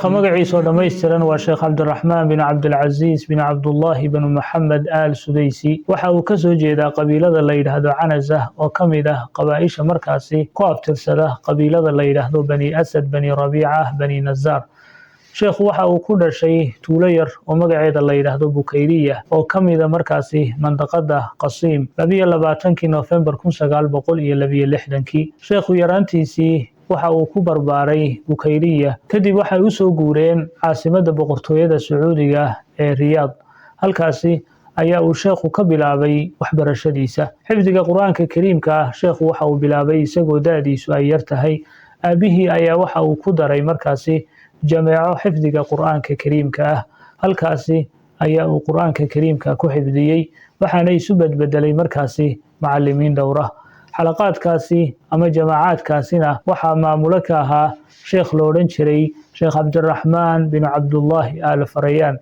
Magaciisa oo dhammaystiran waa Sheekh Cabdiraxmaan bin Cabdilcasiis bin Cabdullaahi bin Maxamed Aal Sudaysi. Waxa uu kasoo jeedaa qabiilada la yidhaahdo Canazah oo ka mid ah qabaaisha markaasi ku abtirsada qabiilada la yidhaahdo Bani Asad, Bani Rabiica, Bani Nazaar. Sheekhu waxa uu ku dhashay tuulo yar oo magaceeda la yidhaahdo Bukayriya oo ka mida markaasi mandaqada Qasiim, 22-kii Nofembar 1962-kii. Sheekhu yaraantiisii waxa uu ku barbaaray Bukayriya, kadib waxay u soo guureen caasimadda boqortooyada Sacuudiga ee Riyaad. Halkaasi ayaa uu sheekhu ka bilaabay waxbarashadiisa. Xifdiga Qur-aanka Kariimka ah sheekhu waxa uu bilaabay isagoo da-diisu ay yar tahay. Aabihii ayaa waxa uu ku daray markaasi jameeco xifdiga Qur-aanka Kariimka ah. Halkaasi ayaa uu Qur-aanka Kariimka ku xifdiyey, waxaana isu bedbedelay markaasi macalimiin dhowra. Xalaqaadkaasi ama jamaacaadkaasina waxaa maamulo ka ahaa sheekh lo odhan jiray Sheekh Cabdiraxmaan bin Cabdullaahi Aal Farayaan.